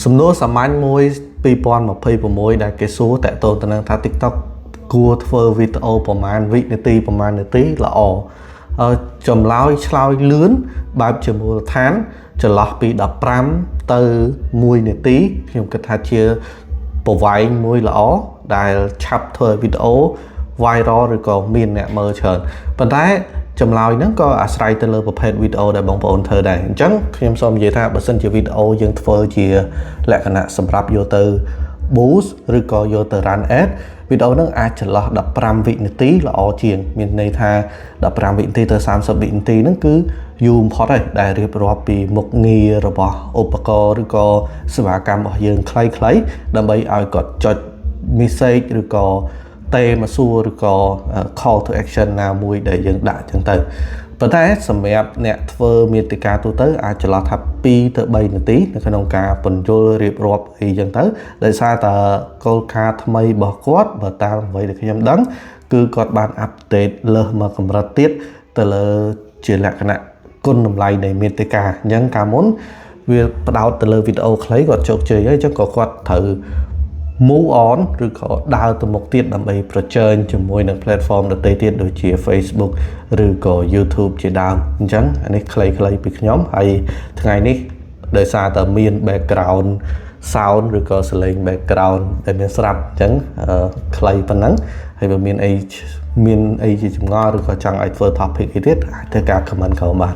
សំណួរសាមញ្ញមួយ2026ដែលគេសួរតាក់ទងទៅនឹងថា TikTok គួរធ្វើវីដេអូប្រមាណវិនាទីប្រមាណនាទីល្អហើយចម្លើយឆ្លើយលឿនបែបជាមូលដ្ឋានចន្លោះពី15ទៅ1នាទីខ្ញុំគិតថាជាប្រវែងមួយល្អដែលឆាប់ធ្វើវីដេអូ viral ឬក៏មានអ្នកមើលច្រើនប៉ុន្តែចម្លើយហ្នឹងក៏អាស្រ័យទៅលើប្រភេទវីដេអូដែលបងប្អូនធ្វើដែរអញ្ចឹងខ្ញុំសូមនិយាយថាបើសិនជាវីដេអូយើងធ្វើជាលក្ខណៈសម្រាប់យកទៅ boost ឬក៏យកទៅ run ad វីដេអូហ្នឹងអាចចន្លោះ15វិនាទីល្អជាង មានន័យថា15វិនាទីទៅ30វិនាទីហ្នឹងគឺយូរបំផុតហើយដែលរៀបរាប់ពីមុខងាររបស់ឧបករណ៍ឬក៏សេវាកម្មរបស់យើងខ្លីៗដើម្បីឲ្យគាត់ចុច message ឬក៏តេមកសួរឬក៏ call to action ណាមួយដែលយើងដាក់អញ្ចឹងទៅប៉ុន្តែសម្រាប់អ្នកធ្វើមាតិកាទូទៅអាចចន្លោះថា2ទៅ3នាទីនៅក្នុងការពន្យល់រៀបរាប់អីចឹងទៅដោយសារតែគោលការណ៍ថ្មីរបស់គាត់បើតាមអ្វីដែលខ្ញុំដឹង គឺគាត់បាន update លើសមកកម្រិតទៀតទៅលើជាលក្ខណៈគុណតម្លៃនៃមាតិកាអញ្ចឹងកាលមុនវាផ្ដោតទៅលើវីដេអូខ្លីគាត់ជោគជ័យហើយអញ្ចឹងក៏គាត់ត្រូវ move on ឬក៏ដើរទៅមុខទៀតដើម្បីប្រជែងជាមួយនឹង platform ដទៃទៀតដូចជា Facebook ឬក៏ YouTube ជាដើមអញ្ចឹងអានេះខ្លីៗពីខ្ញុំហើយថ្ងៃនេះដោយសារតែមាន background sound ឬក៏សំឡេង background ដែលមានស្រាប់អញ្ចឹងខ្លីប៉ុណ្ណឹងហើយបើមានអីមានអីជាចម្ងល់ឬក៏ចង់ឲ្យធ្វើ topic អីទៀតអាចធ្វើការ comment ក្រោមបាន។